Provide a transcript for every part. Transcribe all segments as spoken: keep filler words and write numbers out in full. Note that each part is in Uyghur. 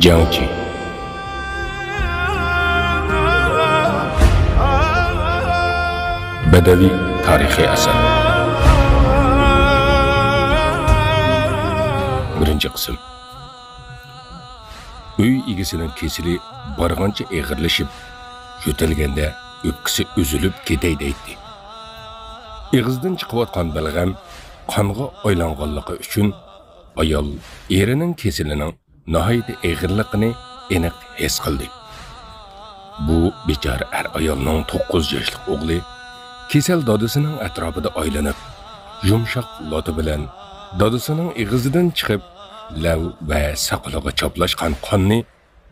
جەڭچى. بەدەۋىي تارىخىي ئەسەر. بىرىنچى قىسىم. ئۆي ئىگىسىنىڭ كېسىلى بارغانچە ئېغىرلىشىپ، يۆتەلگەندە ئۆپكىسى ئۈزۈلۈپ كېتەي دەيتتى. ئېغىزدىن چىقىۋاتقان بەلغەم قانغا ئايلانغانلىقى ئۈچۈن، ئايال ئېرىنىڭ كېسىلىنىڭ ناھايىتى ئېغىرلىقىنى ئېنىق ھېس قىلدى. بۇ بىچارە ئەر-ئايالنىڭ توققۇز ياشلىق ئوغلى كېسەل دادىسىنىڭ ئەتراپىدا ئايلىنىپ، يۇمشاق لاتا بىلەن دادىسىنىڭ ئېغىزىدىن چىقىپ، لەۋ ۋە ساقىلىغا چاپلاشقان قاننى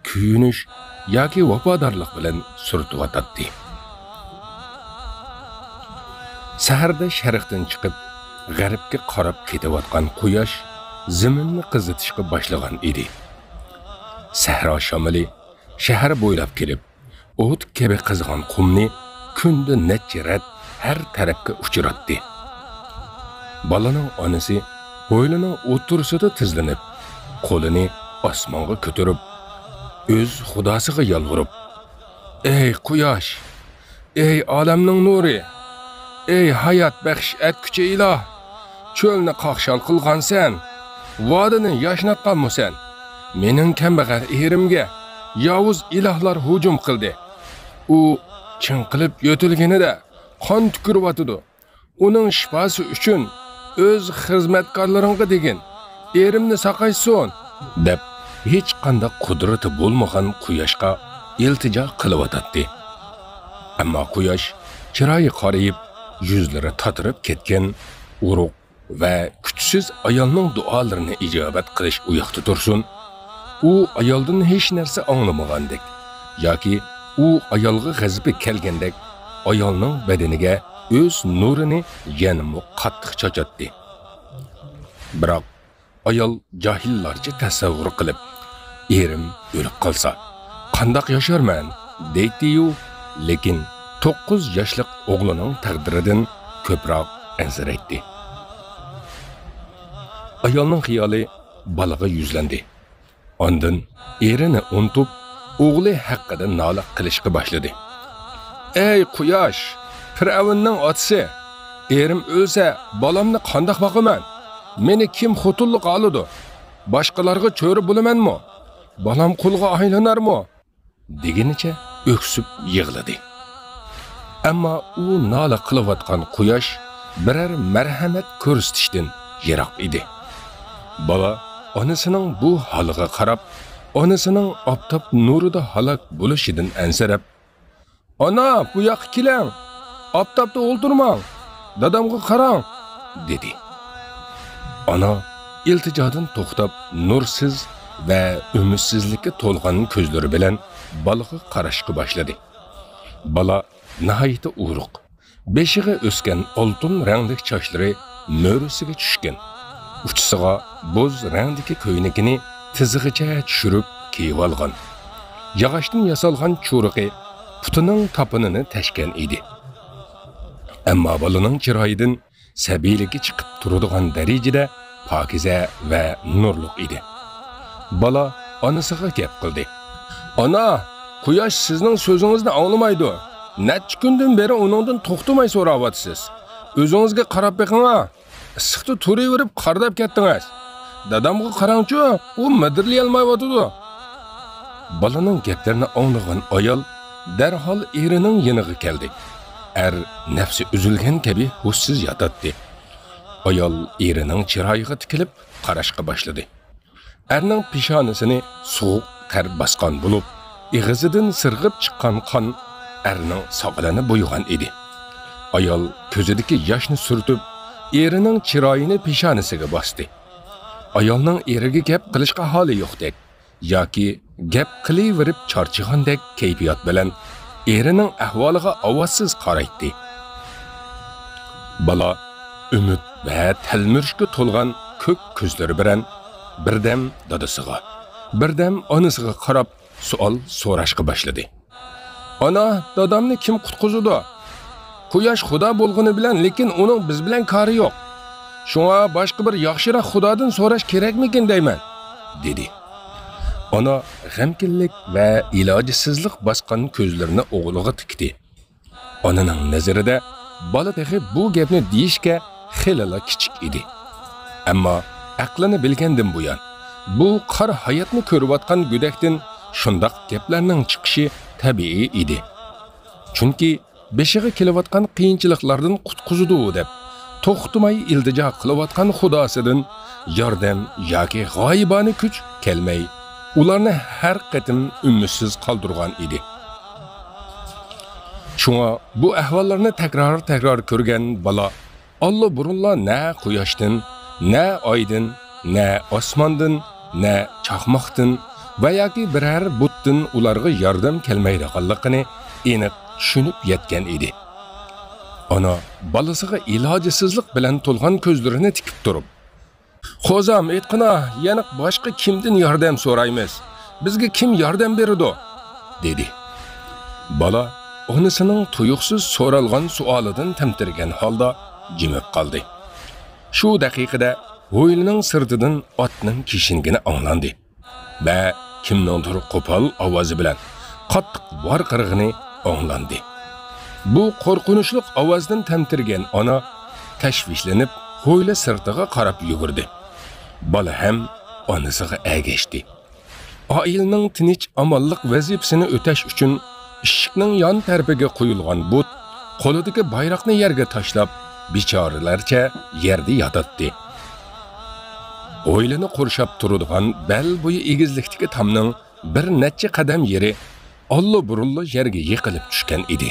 كۆيۈنۈش ياكى ۋاپادارلىق بىلەن سۈرتۈۋاتاتتى. سەھەردە شەرقتىن چىقىپ، غەربكە قاراپ كېتىۋاتقان قۇياش زېمىننى قىزىتىشقا باشلىغان ئىدى. سەھرا شامىلى شەھەر بويلاپ كېلىپ، ئوت كەبى قىزغان قۇمنى كۈندە نەچچە رەت ھەر تەرەپكە ئۇچۇراتتى. بالىنىڭ ئانىسى ھويلىنىڭ ئوتتۇرىسىدا تىزلىنىپ، قولىنى ئاسمانغا كۆتۈرۈپ، ئۆز خۇداسىغا يالۋۇرۇپ، «ئەي قۇياش! ئەي ئالەمنىڭ نۇرى! ئەي ھايات بەخش ئەتكۈچى ئىلاھ! چۆلنى قاقشال قىلغانسەن، ۋادىنى ياشناتقانمۇسەن! مېنىڭ كەمبەغەل ئېرىمگە ياۋۇز ئىلاھلار ھۇجۇم قىلدى. ئۇ چىڭقىلىپ يۆتەلگىنىدە قان تۈكۈرۈۋاتىدۇ. ئۇنىڭ شىپاسى ئۈچۈن ئۆز خىزمەتكارلىرىڭغا دېگىن، ئېرىمنى ساقايتسۇن!» دەپ، ھېچقانداق قۇدرىتى بولمىغان قۇياشقا ئىلتىجا قىلىۋاتاتتى. ئەمما قۇياش چىرايى قارىيىپ، يۈزلىرى تاتىرىپ كەتكەن ئورۇق ۋە كۈچسىز ئايالنىڭ دۇئالىرىنى ئىجابەت قىلىش ئۇياقتا تۇرسۇن، ئۇ ئايالدىن ھېچ نەرسە ئاڭلىمىغاندەك ياكى ئۇ ئايالغا غەزىپى كەلگەندەك ئايالنىڭ بەدىنىگە ئۆز نۇرىنى يەنىمۇ قاتتىق چاچاتتى. بىراق ئايال جاھىللارچە تەسەۋۋۇر قىلىپ، «ئېرىم ئۆلۈپ قالسا، قانداق ياشارمەن؟» دەيتتىيۇ، لېكىن توققۇز ياشلىق ئوغلىنىڭ تەقدىرىدىن كۆپرەك ئەنسىرەيتتى. ئايالنىڭ خىيالى بالىغا يۈزلەندى. ئاندىن ئېرىنى ئۇنتۇپ، ئوغلى ھەققىدە نالە قىلىشقا باشلىدى. «ئەي قۇياش، پىرئەۋننىڭ ئاتىسى! ئېرىم ئۆلسە، بالامنى قانداق باقىمەن؟ مېنى كىم خوتۇنلۇققا ئالىدۇ؟ باشقىلارغا چۆرە بولىمەنمۇ؟ بالام قۇلغا ئايلىنارمۇ؟» دېگىنىچە ئۆكسۈپ يىغلىدى. ئەمما ئۇ نالە قىلىۋاتقان قۇياش بىرەر مەرھەمەت كۆرسىتىشتىن يىراق ئىدى. بالا ئانىسىنىڭ بۇ ھالىغا قاراپ، ئانىسىنىڭ ئاپتاپ نۇرىدا ھالاك بولۇشىدىن ئەنسىرەپ، «ئانا، بۇ ياققا كېلىڭ! ئاپتاپتا ئولتۇرماڭ! دادامغا قاراڭ!» دېدى. ئانا ئىلتىجادىن توختاپ، نۇرسىز ۋە ئۈمىدسىزلىككە تولغان كۆزلىرى بىلەن بالىغا قاراشقا باشلىدى. بالا ناھايىتى ئورۇق. بېشىغا ئۆسكەن ئالتۇن رەڭلىك چاچلىرى مۈرىسىگە چۈشكەن. ئۇچىسىغا بوز رەڭدىكى كۆينىكىنى تىزىغىچە چۈشۈرۈپ كىيىۋالغان. ياغاچتىن ياسالغان چۇرۇقى پۇتىنىڭ تاپىنىنى تەشكەن ئىدى. ئەمما بالىنىڭ چىرايىدىن سەبىيلىكى چىقىپ تۇرىدىغان دەرىجىدە پاكىزە ۋە نۇرلۇق ئىدى. بالا ئانىسىغا گەپ قىلدى. «ئانا، قۇياش سىزنىڭ سۆزىڭىزنى ئاڭلىمايدۇ. نەچچە كۈندىن بېرى ئۇنىڭدىن توختىماي سوراۋاتىسىز. ئۆزىڭىزگە قاراپ بېقىڭا. ئىسسىقتا تۇرۇۋېرىپ قارىداپ كەتتىڭىز. دادامغا قاراڭچۇ، ئۇ مىدىرلىيالمايۋاتىدۇ.» بالىنىڭ گەپلىرىنى ئاڭلىغان ئايال دەرھال ئېرىنىڭ يېنىغا كەلدى. ئەر نەپسى ئۈزۈلگەن كەبى ھوشسىز ياتاتتى. ئايال ئېرىنىڭ چىرايىغا تىكىلىپ قاراشقا باشلىدى. ئەرنىڭ پېشانىسىنى سوغۇق تەر باسقان بولۇپ، ئېغىزىدىن سىرغىپ چىققان قان ئەرنىڭ ساقىلىنى بويىغان ئىدى. ئايال كۆزىدىكى ياشنى سۈرتۈپ، ئېرىنىڭ چىرايىنى پېشانىسىگە باستى. ئايالنىڭ ئېرىگە گەپ قىلىشقا ھالى يوقتەك ياكى گەپ قىلىۋېرىپ چارچىغاندەك كەيپىيات بىلەن ئېرىنىڭ ئەھۋالىغا ئاۋازسىز قارايتتى. بالا ئۈمىد ۋە تەلمۈرۈشكە تولغان كۆك كۆزلىرى بىلەن بىردەم دادىسىغا، بىردەم ئانىسىغا قاراپ سوئال سوراشقا باشلىدى. «ئانا، دادامنى كىم قۇتقۇزىدۇ؟ قۇياش خۇدا بولغىنى بىلەن، لېكىن ئۇنىڭ بىز بىلەن كارى يوق. شۇڭا باشقا بىر ياخشىراق خۇدادىن سوراش كېرەكمىكىن دەيمەن»، دېدى. ئانا غەمكىنلىك ۋە ئىلاجسىزلىق باسقان كۆزلىرىنى ئوغلىغا تىكتى. ئانىنىڭ نەزىرىدە بالا تېخى بۇ گەپنى دېيىشكە خېلىلا كىچىك ئىدى. ئەمما ئەقلىنى بىلگەندىن بۇيان، بۇ قارا ھاياتنى كۆرۈۋاتقان گۆدەكتىن شۇنداق گەپلەرنىڭ چىقىشى تەبىئىي ئىدى. چۈنكى بېشىغا كېلىۋاتقان قىيىنچىلىقلاردىن قۇتقۇزىدۇ دەپ، توختىماي ئىلتىجا قىلىۋاتقان خۇداسىدىن ياردەم ياكى غايىبانە كۈچ كەلمەي، ئۇلارنى ھەر قېتىم ئۈمىدسىز قالدۇرغان ئىدى. شۇڭا بۇ ئەھۋاللارنى تەكرار-تەكرار كۆرگەن بالا ئاللىبۇرۇنلا نە قۇياشتىن، نە ئايدىن، نە ئاسماندىن، نە چاقماقتىن ۋە ياكى بىرەر بۇتتىن ئۇلارغا ياردەم كەلمەيدىغانلىقىنى ئېنىق چۈشىنىپ يەتكەن ئىدى. ئانا بالىسىغا ئىلاجسىزلىق بىلەن تولغان كۆزلىرىنى تىكىپ تۇرۇپ، «قوزام، ئېيتقىنا، يەنە باشقا كىمدىن ياردەم سورايمىز؟ بىزگە كىم ياردەم بېرىدۇ؟» دېدى. بالا ئانىسىنىڭ تۇيۇقسىز سورالغان سوئالىدىن تەمتىرىگەن ھالدا جىمىپ قالدى. شۇ دەقىقىدە ھويلىنىڭ سىرتىدىن ئاتنىڭ كىشنىگىنى ئاڭلاندى ۋە كىمنىڭدۇر قوپال ئاۋازى بىلەن قاتتىق ۋارقىرىغىنى ئاڭلاندى. بۇ قورقۇنچلۇق ئاۋازدىن تەمتىرىگەن ئانا تەشۋىشلىنىپ ھويلا سىرتىغا قاراپ يۈگۈردى. بالا ھەم ئانىسىغا ئەگەشتى. ئائىلىنىڭ تىنچ-ئامانلىق ۋەزىپىسىنى ئۆتەش ئۈچۈن ئىشىكنىڭ يان تەرىپىگە قويۇلغان بۇت قولىدىكى بايراقنى يەرگە تاشلاپ، بىچارىلەرچە يەردە ياتاتتى. ھويلىنى قورشاپ تۇرىدىغان بەل بويى ئېگىزلىكتىكى تامنىڭ بىر نەچچە قەدەم يېرى ئاللىبۇرۇنلا يەرگە يىقىلىپ چۈشكەن ئىدى.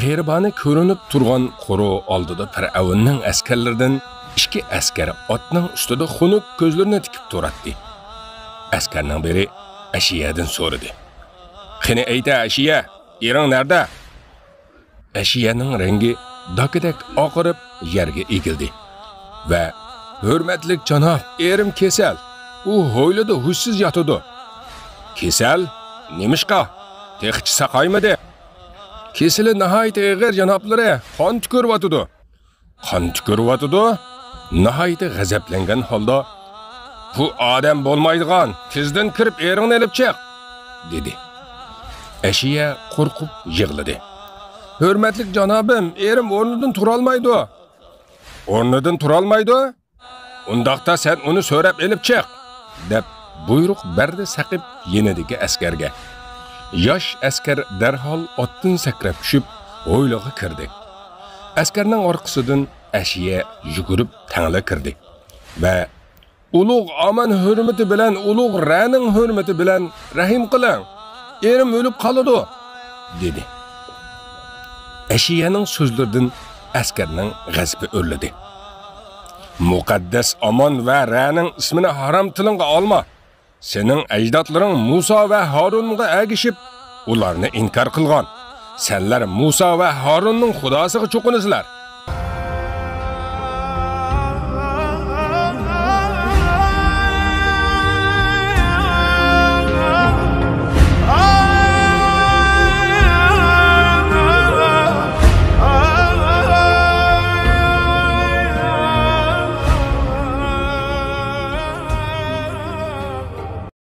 غېرىبانە كۆرۈنۈپ تۇرغان قورۇ ئالدىدا پىرئەۋننىڭ ئەسكەرلىرىدىن ئىككى ئەسكەر ئاتنىڭ ئۈستىدە خۇنۈك كۆزلىرىنى تىكىپ تۇراتتى. ئەسكەرنىڭ بىرى ئەشىيەدىن سورىدى: «قېنى ئېيتە، ئەشىيە، ئېرىڭ نەدە؟» ئەشىيەنىڭ رەڭگى داكىدەك ئاقىرىپ يەرگە ئېگىلدى ۋە: «ھۆرمەتلىك جاناب، ئېرىم كېسەل، ئۇ ھويلىدا ھوشسىز ياتىدۇ.» «كېسەل؟ نېمىشقا؟ تېخىچە ساقايمىدى.» «كېسىلى ناھايىتى ئېغىر، جانابلىرى، قان تۈكۈرۈۋاتىدۇ.» «قان تۈكۈرۈۋاتىدۇ؟» ناھايىتى غەزەپلەنگەن ھالدا: «بۇ ئادەم بولمايدىغان، تېزدىن كىرىپ ئېرىڭنى ئېلىپ چىق!» دېدى. ئەشىيە قورقۇپ يىغلىدى. «ھۆرمەتلىك جانابىم، ئېرىم ئورنىدىن تۇرالمايدۇ.» «ئورنىدىن تۇرالمايدۇ؟ ئۇنداقتا سەن ئۇنى سۆرەپ ئېلىپ چىق!» دەپ بۇيرۇق بەردى سەقىپ يېنىدىكى ئەسكەرگە. ياش ئەسكەر دەرھال ئاتتىن سەكرەپ چۈشۈپ، ھويلىغا كىردى. ئەسكەرنىڭ ئارقىسىدىن ئەشىيە يۈگۈرۈپ تەڭلا كىردى ۋە: «ئۇلۇغ ئامان ھۆرمىتى بىلەن، ئۇلۇغ رەنىڭ ھۆرمىتى بىلەن رەھىم قىلىڭ، ئېرىم ئۆلۈپ قالىدۇ!» دېدى. ئەشىيەنىڭ سۆزلىرىدىن ئەسكەرنىڭ غەزىپى ئۆرلىدى. «مۇقەددەس ئامان ۋە رەنىڭ ئىسمىنى ھارام تىلىڭغا ئالما! سېنىڭ ئەجدادلىرىڭ مۇسا ۋە ھارۇنغا ئەگىشىپ، ئۇلارنى ئىنكار قىلغان. سەنلەر مۇسا ۋە ھارۇننىڭ خۇداسىغا چوقۇنىسىلەر.